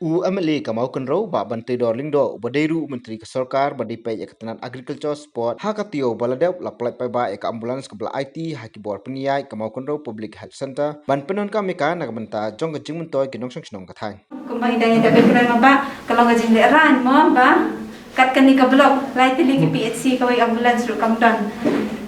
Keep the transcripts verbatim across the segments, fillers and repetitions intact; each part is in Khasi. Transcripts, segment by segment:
U M L A ka Mawkynrew, Bah Banteidor Lyngdoh, uba dei ruh u Myntri ka Sorkar ba dei peit ïa ka tnat Agriculture Sport, ha ka taïew ba la dep la pynlait paidbah ïa ka ambulance kaba la aiti ha ki bor pynïaid ka Mawkynrew Public Health Centre ban pyndonkam ïa ka na ka bynta jong ka jingmyntoi ki nongshong shnong ka thaiñ. Kumba ngi dang ïa da kren ma Bah, ka long ka jinglehrain mo Bah, kat kane ka block lai tylli ki P H C kawei ambulance ruh kam don.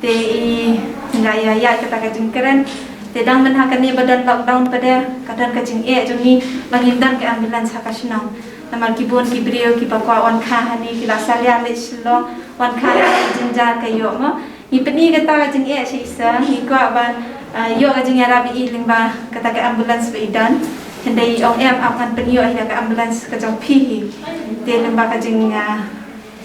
Te i nga ïa ïa kata ka jingkren. Te dang mynha kane ba don lockdown pat de, ka don ka jingeh jong ngi ba ngim don ka ambulance ha ka shnong. Namar ki bun ki briew kiba kwah wan kha hangne ki la salia leit Shillong, wan kha hangne jynjar ka ïoh mo. Ngi pyni kata ka jingeh sha i sir, ngi kwah ban, ah, ïoh ka jingïarap ïa i lyngba kata ka ambulance ba i don. Hynrei i ong em, ap ngan pynïoh ïa ka ambulance ka jong phi hi. Te lyngba ka jing, ah,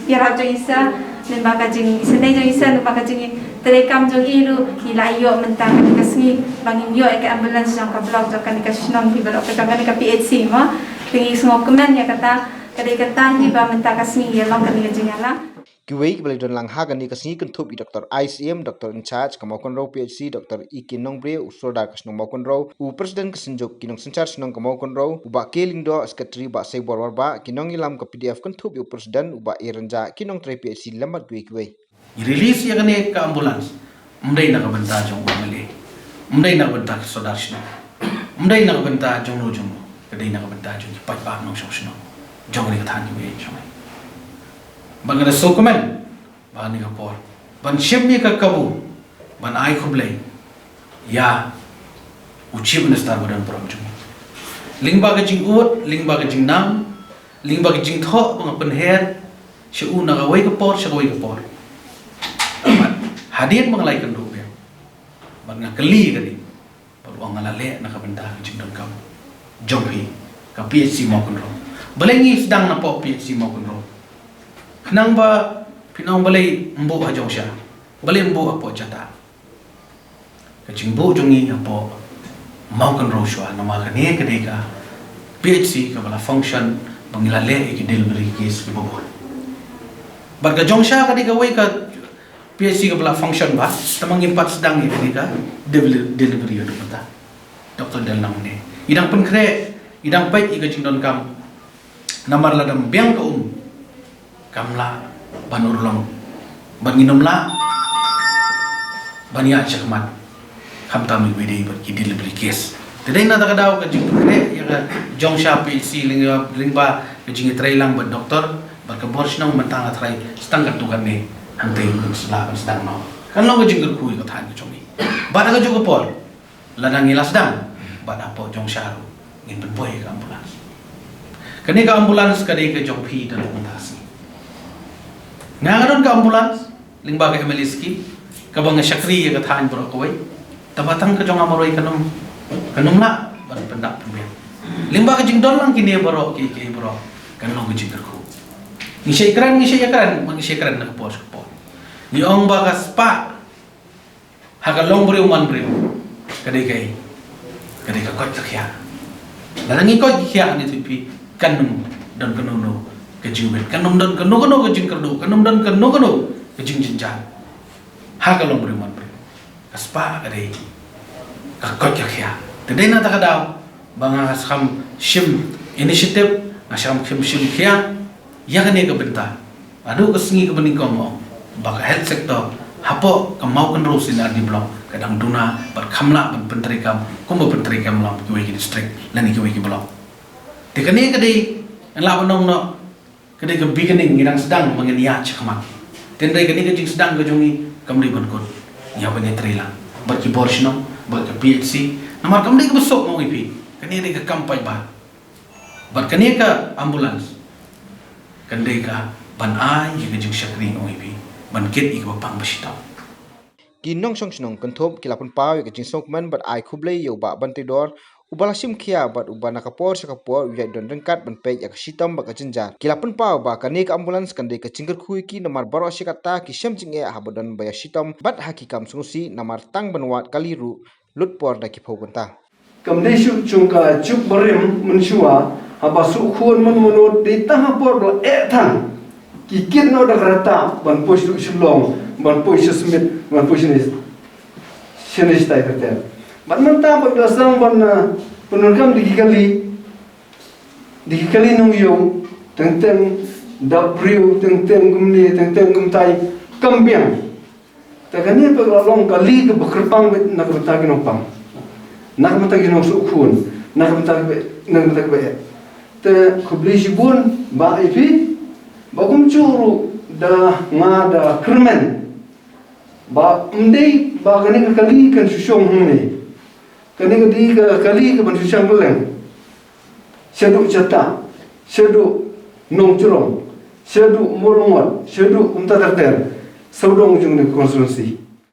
ïarap jong i sir, lyngba ka jingisynei jong i sir, lyngba ka jingtreikam jong i ruh, ngi la ïoh mynta kane ka sngi ba ngin ïoh ïa ka ambulance jong ka block, jong kane ka shnong hi baroh, jong kane ka P H C mo. Te ngi sngewkmen ïa kata, ka dei kata hi ba mynta ka sngi ïa long kane ka jingïalang. Kiwei kiba la don lang ha kane ka sngi kynthup i Doktor I C M, Doctor in Charge ka Mawkynrew P H C, Doktor E K Nongbriew, u Sordar ka shnong Mawkynrew, u President ka Synjuk ki nongsynshar shnong ka Mawkynrew, u Bah K Lyngdoh, Secretary Bah Saibor Warbah, ki nongïalam ka P D F kynthup ïa u President, u Bah A Rynjah, ki nongtrei P H C lem bad kiwei kiwei. Ngi release ïa kane ka ambulance. Ym dei na ka bynta jong u M L A. Ym dei na ka bynta ka sordar shnong. Ym dei na ka bynta jong no jong no. Ka dei na ka bynta jong ki paidbah nongshong shnong jong kane ka thaiñ jong ngi. Ba nga da sngewkmen ba kane ka por ban shim ïa ka kabu ban ai khublei ïa u Chief Minister ba don burom jong ngi. Lyngba ka jingud, lyngba ka jingnang, lyngba ka jingthoh ba nga pynher sha u na kawei ka por sha kawei ka por. Bad hadien ba nga la ïakynduh biang bad nga kylli ïa ka dei, bad u ong nga la leh na ka bynta ka jingdonkam jong phi, ka P H C Mawkynrew. Balei ngi sdang napoh P H C Mawkynrew? Khnang ba phin ong balei ym buh ha Jongsha, balei ym buh hapoh Jata. Ka jingbuh jong ngi hapoh Mawkynrew shuwa, namar kane ka dei ka P H C kaba la function ba ngi la leh ïa ki delivery case kiba bun. Bad ka Jongsha ka dei kawei ka P H C kaba la function bha, tangba ngim pat sdang ïa kane ka delivery, delivery ïa u doktor. Doktor dang nang ne. I dang pynkhreh, i dang peit ïa ka jingdonkam. Namar lada ym biang ka um, kam lah ban urlong, ban ngin ym lah ban ïaid shakhmat, khamtam ïa ki dei bad ki delivery case. Te dei na kata ka daw ka jingpynkhreh ïa ka Jongsha P H C lyngba, lyngba ka jingïatreilang bad doktor bad ka bor shnong, mynta nga tharai sdang katto katne hangtei ngin sa lah ban sdang noh. Kan long ka jingkyrkhu ïa ka thaiñ ka jong ngi. Bad ha kajuh ka por, lada ngi la sdang bad hapoh Jongsha ruh ngin pynpoi ka ambulance. Kane ka ambulance ka dei ka jong phi da long mynta ka sngi. Nga nga don ka ambulance lyngba ka M L A scheme kaba nga shakri ïa ka thaiñ baroh kawei. Tangba tang ka jong nga marwei kan ym, kan ym lah ban pyndap pynbiang. Lyngba ka jingdon lang kine baroh kiei kiei baroh kan long ka jingkyrkhu. Ngi shait kren, ngi shait ïakren, ma ngi shait kren na ka por sha ka por. Ngi ong ba ka spah ha ka longbriew manbriew ka dei kaei? Ka dei ka koit ka khiah. Lada ngi koit ka khiah ne tip, kan ym don kano kano ka jingwit, kan ym don kano kano ka jingkyrduh, kan ym don kano kano ka jingjynjar ha ka longbriew manbriew. Ka spah ka dei ka koit ka khiah. Te dei na kata ka daw ba nga sham shim initiative, nga sham shim, shim khiah ïa kane ka bynta. Haduh ka sngi kaba nyngkong mo ba ka health sector hapoh ka Mawkynrew C&RD Block ka dang duna bad kham lah ban pyntreikam kumba pyntreikam lang kiwei ki district lane kiwei ki block. Te kane ka dei, ngan lah ban ong noh, ka dei ka beginning, ngi dang sdang ba ngin ïaid shakhmat. Te hynrei kane ka jingsdang ka jong ngi kam dei ban kut. Ngi hap ban ïatreilang bad ki bor shnong, bad ka P H C. Namar kam dei kaba suk, nga ong ïa phi. Kane ka dei ka kam paidbah. Bad kane ka ambulance kan dei ka ban ai ïa ka jingshakri, nga ong ïa phi, ban kit ïa kaba pang ba shitom. Ki nongshong shnong kynthup ki la pynpaw ïa ka jingsngewkmen bad ai khublei ïa u Bah Banteidor, uba la shim khiah bad uba na ka por sha ka por u ïaid don ryngkat ban peit ïa ka shitom bad ka jynjar. Ki la pynpaw ba kane ka ambulance kan dei ka jingkyrkhu ïa ki namar baroh shi katta ki shem jingeh haba don ba ïashitom bad ha ki kam sngewsih, namar tang ban wad kali ruh lut por da ki phew kynta. Kam dei shuh jong ka juk barim mynshuwa, haba shu khun mynmynut, dei tang ha por ba la eh than ki kit noh da ka rta ban poi sha Shillong, ban poi sha Smit, ban poi shane, shane shatai ter ter. Bad mynta ba ki la sdang ban, eh, pyndonkam da ki kali, Dei ki kali nongïew, teng teng da briew, teng teng kumne, teng teng kumtai, kam biang. Te kane pat ka long kali kaba kyrpang beit na ka bynta ki nongpang, na ka bynta ki nongsuh khun, na ka bynta kiba, na ka bynta kiba eh. Te khublei shibun ba ïa phi, ba kumjuh ruh da nga da kyrmen ba ym dei ba kane ka kali kan shu shong hangne. Kane ka dei ka kali kaban shu shang kylleng. Shaduh Jata, shaduh Nongchrong, shaduh Mawlyngot, shaduh kumta ter ter, sawdong jong kane ka constituency.